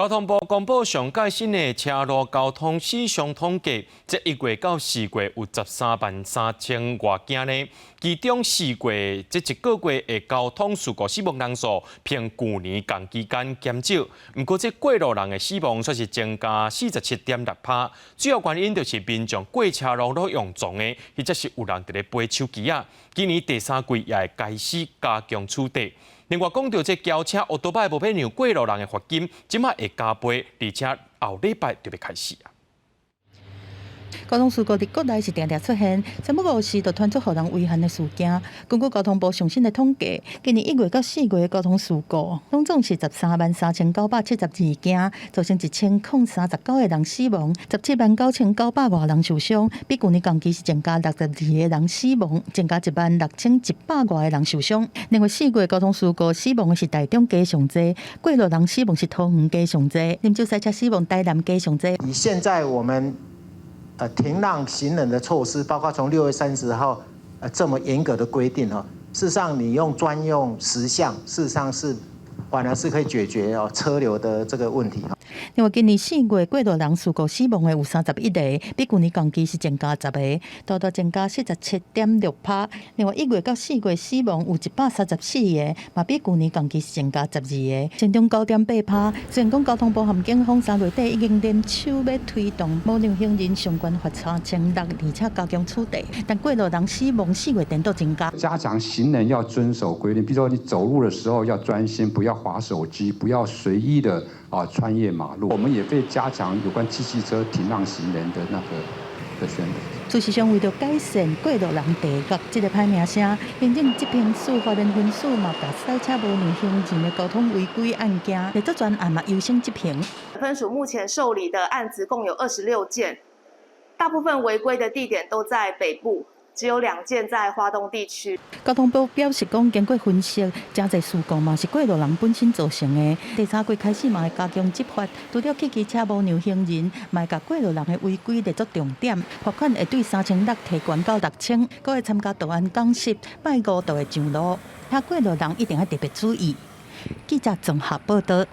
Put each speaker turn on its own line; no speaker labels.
交通部公布上蓋新的車路交通死傷統計，這1月到4月有13萬3千外件呢。其中四月這一個月的交通事故死亡人數，比舊年仝期間減少。毋過這過路人的死亡卻是增加47.6%。主要原因就是民眾過車路攏用撞的，或者是有人佇咧揹手機仔。今年第三季也會開始加強取締。另外講到這轎車、歐多擺無欲讓過路人的罰金，這馬會加倍，而且後禮拜就欲開始啊。
交通事故佇國內是定定出現，三不五時就傳出予人遺憾的事件。根據交通部上新的統計，今年1月到4月的交通事故，總總是133,972件，造成1039個人死亡，179,900外人受傷，比舊年仝期是增加62個人死亡，增加16,100外個人受傷。另外四月交通事故死亡的是台中加上濟，過路人死亡是桃園加上濟，啉酒駛車死亡台南加上濟。
以現在我們停讓行人的措施，包括從6月30號，這麼嚴格的規定哈，事實上你用專用時相，事實上是反而是可以解決哦車流的這個問題。
另外，今年四月過路人事故死亡的有31個，比舊年仝期是增加10個，多到增加47.6%。另外，1月到4月死亡有134個，嘛比舊年仝期是增加12個，成長9.8%。雖然講交通部和警方3月底已經聯手欲推動無讓行人上懸罰3600，而且加強取締，但過路人死亡四月顛倒增加。
加強行人要遵守規定，比如說你走路的時候要專心，不要滑手機，不要隨意的啊穿越馬路。我們也會加強有關汽機車停讓行人的那個的宣傳。
事實上，為著改善過路人地獄這個歹名聲，行政執行署花蓮分署嘛，共駛車無讓行人的交通違規案件，列做專案嘛優先執行。
分署目前受理的案子共有26件，大部分違規的地點都在北部。只有2件在花東地區。
交通部表示講，經過分析，誠濟事故嘛是過路人本身造成的。第三季開始嘛會加強執法，除了汽機車無讓行人，嘛會共過路人的違規列作重點，罰款會對3600提懸到6000，閣會參加道安講習，拜五就會上路，遐過路人一定愛特別注意。記者綜合報道。